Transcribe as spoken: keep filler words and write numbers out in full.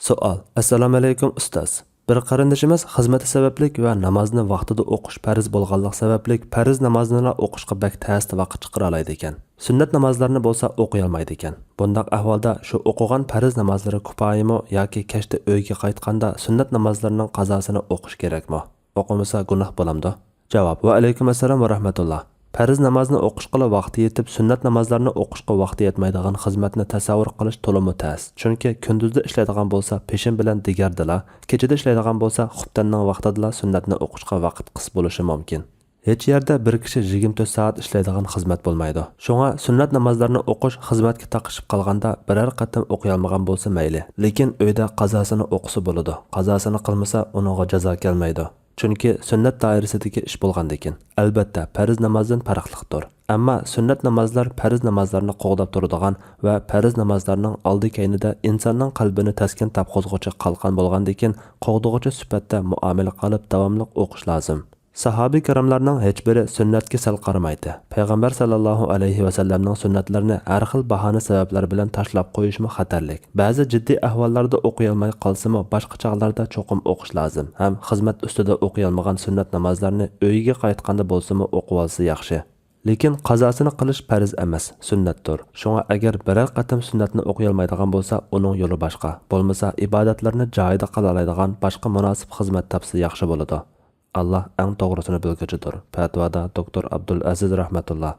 سوئال. ئەسسالامۇئەلەيكۇم ئۇستاز. بىر قېرىندىشىمىز خىزمىتى سەۋەبلىك ۋە نامازنى ۋاقتىدا ئوقۇش پەرز بولغانلىق سەۋەبلىك پەرز نامازنىلا ئوقۇشقا بەك تەستە ۋاقىت چىقىرالايدىكەن. سۈننەت نامازلارنى بولسا ئوقۇيالمايدىكەن. بۇنداق ئەھۋالدا شۇ ئوقۇغان پەرز نامازلىرى كۇپايىمۇ ياكى كەچتە ئۆيگە قايتقاندا سۈننەت نامازلىرىنىڭ قازاسىنى ئوقۇش كېرەكمۇ؟ ئوقۇمىسا گۇناھ بولامدۇ؟ جاۋاب. ۋەئەلەيكۇم ئەسسالام ۋە رەھمەتۇللا. پەرز نامازنى ئوقۇشقىلا ۋاقتى يېتىپ، سۈننەت نامازلارنى ئوقۇشقا ۋاقتى يەتمەيدىغان خىزمەتنى تەسەۋۋۇر قىلىش تولىمۇ تەس. چۈنكى كۈندۈزدە ئىشلەيدىغان بولسا پېشىن بىلەن دىگەردىلا، كېچىدە ئىشلەيدىغان بولسا خۇپتەننىڭ ۋاقتىدىلا سۈننەتنى ئوقۇشقا ۋاقىت قىس بولۇشى مۇمكىن. ھېچ يەردە بىر كىشى يىگىرمە تۆت سائەت ئىشلەيدىغان خىزمەت بولمايدۇ. شۇڭا سۈننەت نامازلارنى ئوقۇش خىزمەتكە تاقىشىپ قالغاندا بىرەر قېتىم ئوقۇيالمىغان بولسا مەيلى، لېكىن ئۆيدە قازاسىنى ئوقۇسا بولىدۇ. قازاسىنى قىلمىسا ئۇنىڭغا جازا كەلمەيدۇ. چۈنكى سۈننەت دائىرىسىدىكى ئىش بولغاندىكىن. ئەلبەتتە، پەرز نامازدىن پەرقلىقتۇر. ئەمما سۈننەت نامازلار پەرز نامازلارنى قوغداپ تۇرىدىغان ۋە پەرز نامازلارنىڭ ئالدى كەينىدە ئىنساننىڭ قەلبىنى تەسكىن تاپقۇزغۇچى قالقان بولغاندىكىن، قوغدىغۇچى سۈپەتتە مۇئامىلە قىلىپ داۋاملىق ئوقۇش لازىم. ساھابىي كىراملارنىڭ ھېچبىرى سۈننەتكە سەل قارىمايتتى. پەيغەمبەر سەللەللاھۇ ئەلەيھى ۋەسەللەمنىڭ سۈننەتلىرىنى ھەر خىل باھانە سەۋەبلەر بىلەن تاشلاپ قويۇشمۇ خەتەرلىك. بەزى جىددىي ئەھۋاللاردا ئوقۇيالماي قالسىمۇ، باشقا چاغلاردا چوقۇم ئوقۇش لازىم ھەم خىزمەت ئۈستىدە ئوقۇيالمىغان سۈننەت نامازلارنى ئۆيىگە قايتقاندا بولسىمۇ ئوقۇۋالسا ياخشى. لېكىن قازاسىنى قىلىش پەرز ئەمەس، سۈننەتتۇر. شۇڭا ئەگەر بىرەر قېتىم سۈننەتنى ئوقۇيالمايدىغان بولسا، ئۇنىڭ يولى باشقا. بولمىسا ئىبادەتلەرنى جايىدا قىلالايدىغان باشقا مۇناسىپ خىزمەت تاپسا ياخشى بولىدۇ. ئاللا ئەڭ توغرىسىنى بىلگۈچىدۇر. پەتىۋادا دوكتور ئابدۇلئەزىز رەھمەتۇللا.